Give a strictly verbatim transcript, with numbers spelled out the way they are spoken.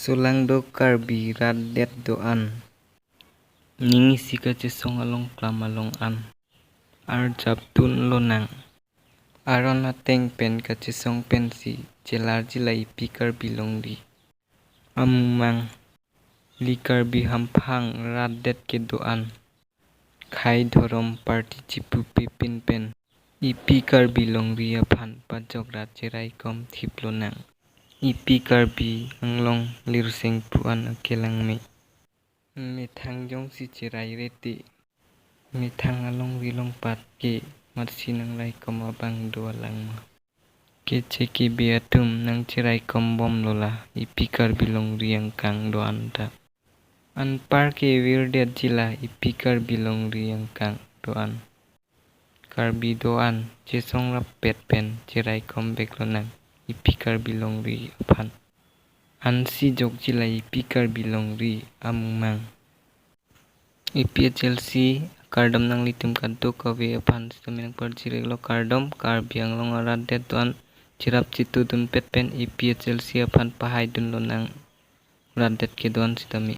Solangdo Karbi rat det do-an. Ning isi kachesong along klam along an arjap dun lonang. Aron ateng pen kachesong pensi chelarji la ipi Karbi longri. Amumang, ili Karbi hamphang rat det kedo-an. Khei dhorom party chipupe pin pen ipi Karbi longri aphan pajok rat cheraikom thip lonang. Ipi Karbi Anglong Lirseng pu-an akelang me. Methang jongsi cherai rete, methang alongri longpat ke matsi nangraikom abang do alang ma? Keche kebe atum nangcheraikom bomlo la ipi Karbi longri angkang do-an ta. Anpar ke virdetji la ipi Karbi longri angkang do-an. Karbi do-an chesong rappet pen cheraikom vek lonang ipi Karbi longri aphan. Ansi jokji la ipi Karbi longri amumang. A P H L C kardom nanglitum kadokave aphan sitame nangparjirek lo kardom. Karbi Anglong arat det do-an cherap chitu dunpet pen A P H L C aphan pahai dun lonang rat det kedo-an sitame.